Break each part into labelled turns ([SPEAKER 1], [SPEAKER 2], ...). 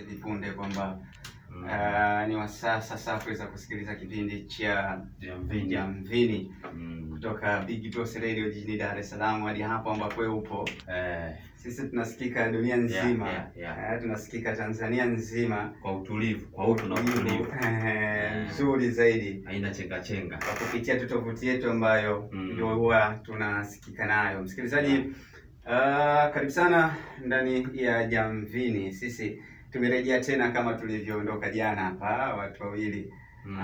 [SPEAKER 1] hivi punde kwamba ni wasaa sasa kuweza kusikiliza kipindi cha
[SPEAKER 2] Jamvini.
[SPEAKER 1] Jamvini kutoka Big Boss Radio jijini Dar es Salaam hadi hapo ambapo wewe upo. Sisi tunasikika dunia nzima. Tunasikika Tanzania nzima
[SPEAKER 2] Kwa utulivu, kwa utu na utulivu.
[SPEAKER 1] Nzuri zaidi.
[SPEAKER 2] Haina chenga chenga.
[SPEAKER 1] Kwa kupitia tu tovuti yetu ambayo ndio huwa tunasikika nayo. Msikilizaji, karibu sana ndani ya Jamvini. Sisi tumerejea tena kama tulivyoondoka jana hapa, watu wawili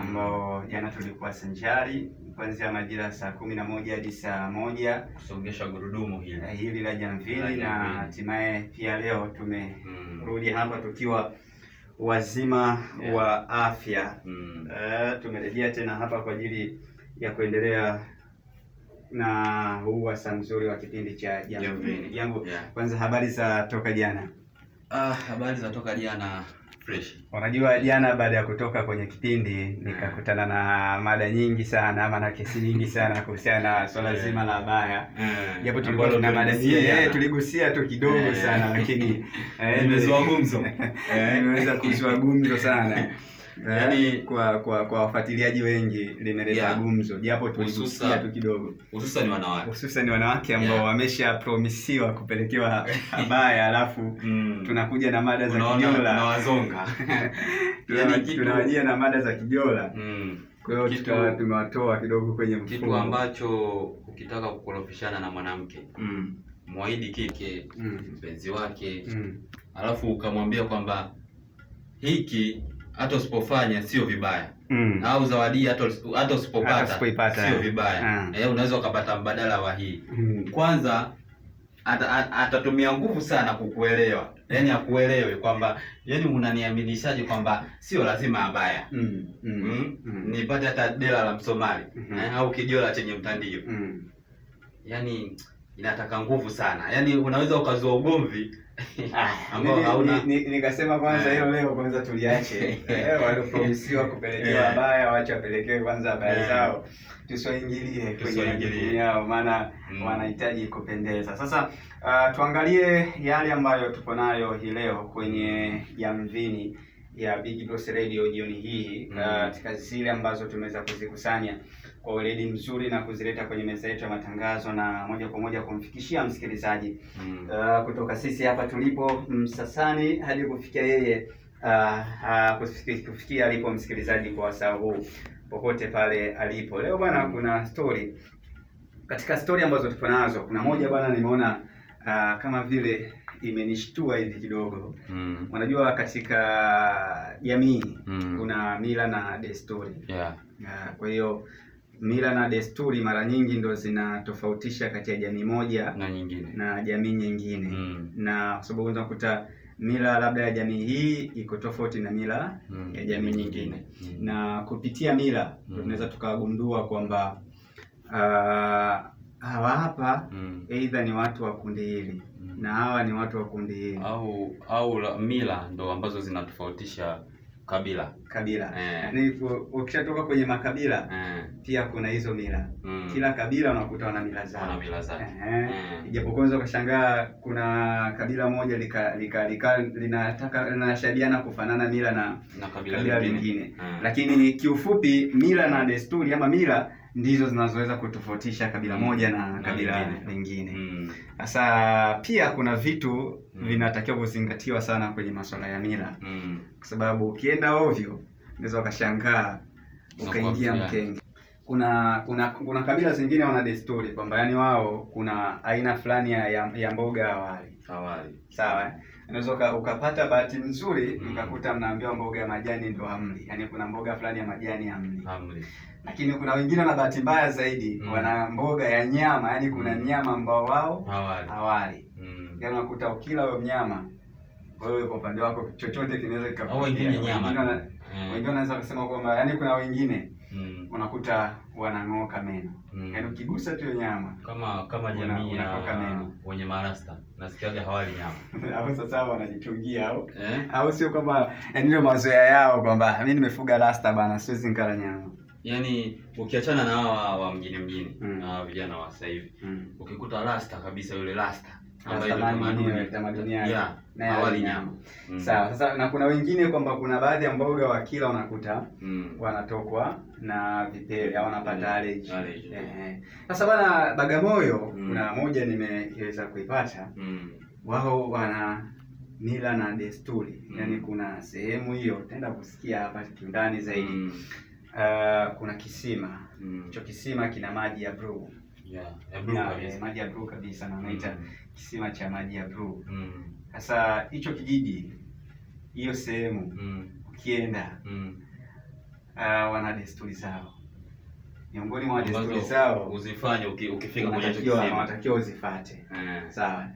[SPEAKER 1] ambao jana tulikuwa sanjari kuanzia majira saa 11 hadi saa 1
[SPEAKER 2] kusongesha gurudumu hili
[SPEAKER 1] hili la Jamvini, na hatimaye pia leo tumerudi hapa tukiwa wazima wa afya. Tumerejea tena hapa kwa ajili ya kuendelea na huu wasaa mzuri wa kipindi cha Jamvini. Jambo, kwanza habari za toka jana?
[SPEAKER 2] Habari za toka jana fresh.
[SPEAKER 1] Unajua jana baada ya kutoka kwenye kipindi nikakutana na mada nyingi sana ama na kesi nyingi sana kuhusiana na swala zima la abaya. Japo tulikuwa tuna mada nyingi, tuligusia tu kidogo sana lakini
[SPEAKER 2] imezua gumzo.
[SPEAKER 1] Imeweza kuzua gumzo sana. Yaani kwa wafuatiliaji wengi limeleta gumzo japo tuligusia tu kidogo.
[SPEAKER 2] Hususan wanawake.
[SPEAKER 1] Hususan wanawake ambao wameshapromisiwa kupelekewa abaya alafu tunakuja na mada za kijola.
[SPEAKER 2] Tunawazonga.
[SPEAKER 1] Tunawajia na mada za kijola. Kwa hiyo tumewatoa kidogo kwenye mfumo.
[SPEAKER 2] Kitu ambacho ukitaka kukorofishana na mwanamke, muahidi kike, mpenzi wake, alafu ukamwambia kwamba hiki hata usipofanya sio vibaya. Au zawadi hata usipopata sio vibaya. Unaweza ukapata mbadala wa hii. Kwanza atatumia nguvu sana kukuelewa. Yaani akuelewe kwamba yaani unaniaminishaje kwamba sio lazima abaya. Nipate hata dela la Msomali au kijola chenye mtandio. Yaani inataka nguvu sana. Yaani unaweza ukazua ugomvi ambao hauna.
[SPEAKER 1] Nikasema kwanza hilo leo kwanza tuliache. Waliopromisiwa kupelekewa abaya waache wapelekewe kwanza abaya zao. Tusiingilie kwenye majukumu yao maana wanahitaji kupendeza. Sasa tuangalie yale ambayo tupo nayo hii leo kwenye Jamvini ya Big Boss Radio jioni hii, katika zile ambazo tumeweza kuzikusanya kwa weledi mzuri na kuzileta kwenye meza yetu ya matangazo na moja kwa moja kumfikishia msikilizaji kutoka sisi hapa tulipo Msasani hadi kufikia yeye kufikia alipo msikilizaji kwa wasaa huu popote pale alipo. Leo bwana kuna story. Katika story ambazo tupo nazo kuna moja bwana nimeona kama vile imenishtua hivi kidogo. Unajua katika jamii kuna mila na desturi. Kwa hiyo mila na desturi mara nyingi ndo zinatofautisha kati ya jamii moja
[SPEAKER 2] na nyingine
[SPEAKER 1] na jamii nyingine. Na kwa sababu unaweza kukuta mila labda ya jamii hii iko tofauti na mila ya jamii nyingine. Na kupitia mila tunaweza tukagundua kwamba hawa hapa either ni watu wa kundi hili na hawa ni watu wa kundi hili.
[SPEAKER 2] Au mila ndo ambazo zinatofautisha kabila.
[SPEAKER 1] Yaani ukishatoka kwenye makabila pia kuna hizo mila. Kila kabila unakuta wana mila zao.
[SPEAKER 2] Wana mila zake.
[SPEAKER 1] Ijapokuwa unaweza ukashangaa kuna kabila moja lika linataka linashabiana kufanana mila na
[SPEAKER 2] kabila
[SPEAKER 1] lingine. Lakini kiufupi mila na desturi ama mila ndizo zinazoweza kutofautisha kabila moja na kabila lingine. Sasa pia kuna vitu vinatakiwa kuzingatiwa sana kwenye masuala ya mila. Kwa sababu ukienda ovyo unaweza ukashangaa ukaingia mkenge. Kuna kabila zingine wana desturi kwamba yani wao kuna aina fulani ya mboga hawali. Sawa. Unaweza ukapata bahati nzuri mkakuta mnaambiwa mboga ya majani ndo hamli. Yaani kuna mboga fulani ya majani hamli. Lakini kuna wengine na bahati mbaya zaidi wana mboga ya nyama, yaani kuna nyama ambao wao hawali. Yaani unakuta ukila huyo mnyama wewe kwa upande wako chochote kinaweza kikakufikia.
[SPEAKER 2] Au wengine nyama.
[SPEAKER 1] Wengine wanaweza kusema kwamba yaani kuna wengine unakuta wanang'oka meno. Yaani ukigusa tu nyama
[SPEAKER 2] kama jamii ya wenye marasta nasikiaga hawali nyama.
[SPEAKER 1] Au sasa wanajitungia au au sio kwamba yaani ndio mazoea yao kwamba mimi nimefuga rasta bana siwezi nikala nyama.
[SPEAKER 2] Yani ukiachana na hawa wa mjini mjini na vijana wa sasa hivi, ukikuta rasta kabisa, yule rasta
[SPEAKER 1] ambaye tamaduni yake
[SPEAKER 2] hawali nyama.
[SPEAKER 1] Sawa. Sasa na kuna wengine kwamba kuna baadhi ya mboga wakila unakuta wanatokwa na vipele au wanapata allergy. Sasa bana, Bagamoyo kuna moja nimeweza kuipata. Wao wana mila na desturi. Yaani kuna sehemu hiyo utaenda kusikia hapa kiundani zaidi. Kuna kisima. Hicho kisima kina maji ya blue.
[SPEAKER 2] Ya blue kabisa.
[SPEAKER 1] Maji ya blue kabisa, na wanaita kisima cha maji ya blue. Sasa hicho kijiji, hiyo sehemu ukienda, wana desturi zao. Miongoni mwa desturi zao
[SPEAKER 2] uzifanye ukifika kwenye hicho kisima,
[SPEAKER 1] unatakiwa uzifate. Sawa.